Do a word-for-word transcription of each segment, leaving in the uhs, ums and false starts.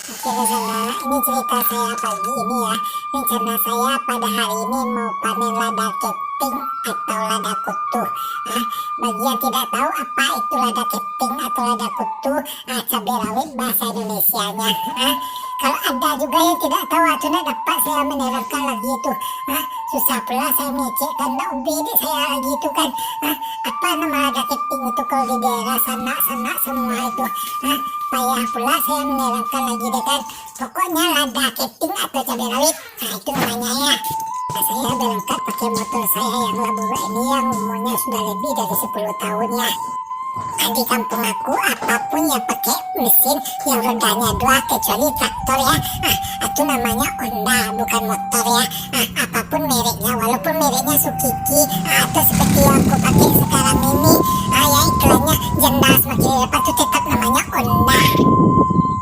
Oke, di sana, ini cerita saya pagi ini ya. Rencana saya pada hari ini mau panen lada keting atau lada kutu. Ah, bagi yang tidak tahu apa itu lada keting atau lada kutu, ah, cabai rawit bahasa Indonesianya. Ah, kalau ada juga yang tidak tahu, ah, tu nak dapat saya menerangkan lagi tu. Ah, susah pula saya mengecek kan, nak ubih dek saya lagi tu kan. Ah, apa nama lada keting itu kalau di daerah sanak-sanak semua itu? Ah, payah pula saya menerangkan lagi deh kan. Pokoknya lada keting atau cabai rawit, nah itu namanya ya. Nah, saya berangkat pakai motor saya yang lah buruak ini yang umurnya sudah lebih dari sepuluh tahun ya. Ah, di kampung aku, apapun yang pakai mesin yang rodanya dua kecuali traktor ya, ah, itu namanya Honda, bukan motor ya. Ah, apapun mereknya, walaupun mereknya Suzuki, ah, atau seperti yang aku pakai sekarang ini, ah, yang iklannya jelas makin di depan tu tetap namanya Honda.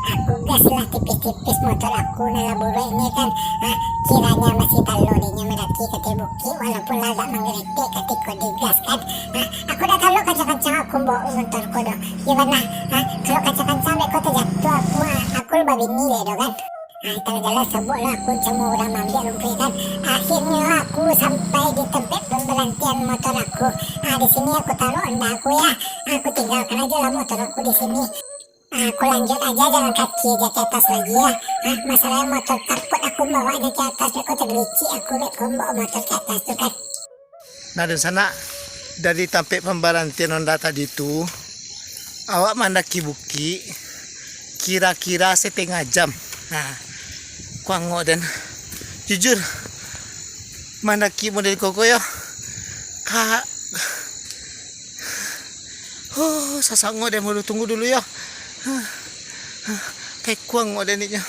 Aku gas lah tipis-tipis motor aku nan lah buruak ini kan. Ah, kiranya masih talua dek nyo mandaki ka ateh bukik, walaupun lah agak manggeletek katiko digas kan. Ah, aku dah talua kancang-kancang aku bawa motor ko doh. Gimana? Ah, kalau kancang-kancang dek ko tajatuah aku, ah, aku lah babini dek doh kan. Ah, tangah jalan sabuik lah aku camo urang maambiak lumpuih kan. Akhirnyo aku sampai di tampek pambarantian motor aku. Ah, di sini aku taruah Honda aku ya. Ah, aku tinggalkan aja lah motor aku di sini. Ah, aku lanjut aja jalan kaki di atas lagi ya. Ah, masalahnya motor takut aku bawa di atas, beko tagelicik aku beko bawa motor di atas tu kan. Nah, dunsanak, dari tampek pambarantian Honda tadi tu, awak mandaki bukik kira-kira satangah jam. Nah, kuangok den. Jujur, mandaki model koko yo, ka, oh, sasangok den, baru tunggu dulu yo. Kai kuangok den nyo.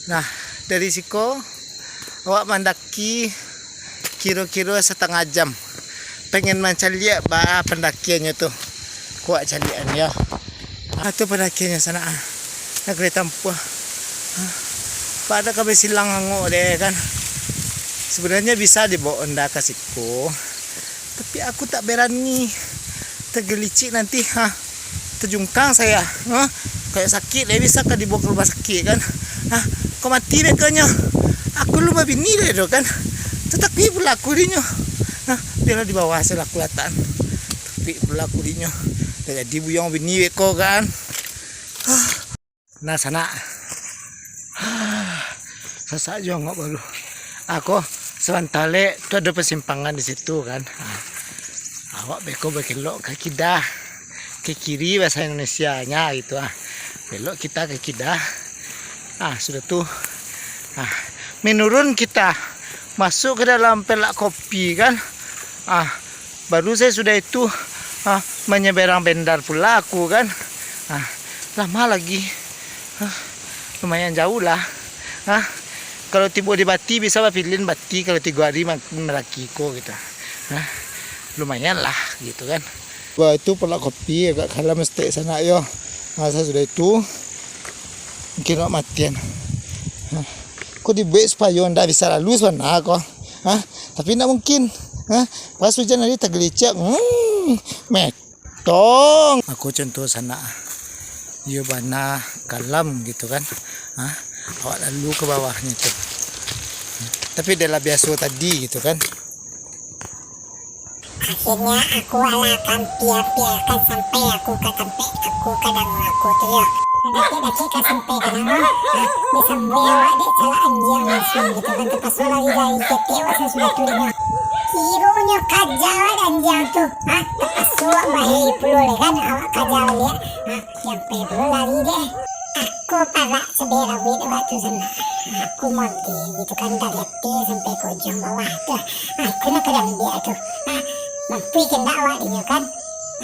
Nah, dari siko awak mandaki kiro-kiro satangah jam. Pengen mancaliak baa pandakiannyo tu. Kuak caliakan yo. Ah, tu pandakiannyo sanak ah. Nak kena tampuah. Ah. Pada ka basilang angok deh kan. Sebenarnya bisa dibawa Honda ka siko. Tapi aku tak berani. Tergelicik nanti, ha. Terjungkang saya, ha. Kayak sakit deh, bisa ka dibawa ke rumah sakit kan. Ha, kok mati deh kanyo. Aku lu babini deh tu kan. Tatapi pula aku dinyo. Ha, biarlah di bawah saya laku latan. Tapi pula aku dinyo. Dah jadi buyuang bini beko kan. Ha. Nah, sanak. Sasak juo angok baru. Ako, sabanta lek, tu ado persimpangan di situ kan. Ah. Awak beko bakelok ka kida. Ke kiri bahasa Indonesianya gitu ah. Belok kita ke kida. Ah, sudah tu. Ah, menurun kita masuk ke dalam pelak kopi kan. Ah, Baru saya sudah itu, ah, manyaberang bendar pula aku kan. Ah, lama lagi. Ah, lumayan jauh lah. Ah, kalau tibo di Bati bisa bapilin Bati, kalau tigo hari ma-, mandaki ko gitu. Ah, lumayan lah gitu kan. Wah, itu pelak kopi agak kalam stek sanak yo. Masa sudah itu, mungkin awak matian. Ah, ko dibuek supayo ndak bisa lalu sabananyo ko. Ah, tapi ndak mungkin. Ah, pas hujan hari tagelicak. Hmm, metong. Aku contoh sanak. Iyo bana kalam gitu kan. Ah, awak lalu ke bawahnyo tu. Tapi dah lah biaso tadi gitu kan. Akhirnya aku alah akan pia-piakan sampai aku ka tampek aku ka dangu aku tu yo. Dakek-dakek ka sampai ka dangu, ah, disambuik awak dek calak anjiang langsung gitu kan, tapaso lari-lari ketek awak sasudah tu inyo. Kironyo kaja awak dek anjiang tu, ah, tapaso awak bahei pulo lai kan, awak kaja baliak, ah, nyampai pulo lari deh. Aku parak cabai rawit waktu sanak. Aku mode gitu kan, dari ateh sampai ka ujuang bawah tu. Ah, itu nan ka diambiak tu. Ah, mampu indak awak dinyo kan?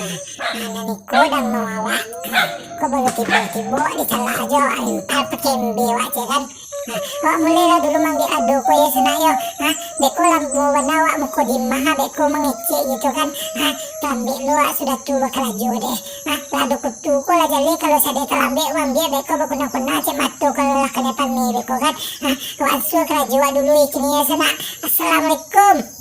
Ah, ah, nan iko dan mau awak. Ah, ko baru tibo-tibo dicalak ajo awak, limpar pakai embe awak cek kan? Ah, awak mulailah dulu maambiak lado ko yo sanak yo. Ah, beko lamo bana awak mukodimah, beko mangecek gitu kan? Ah, taambiak lo awak sudah tu bakarajo deh. Ah, lado kutu ko lah jaleh, kalau sadai talambek maambiak beko bakuna-kuna cek mato kalau lah kanai paneh beko kan. Ah, awak ansua karajo awak dulu kini yo sanak. Assalamualaikum.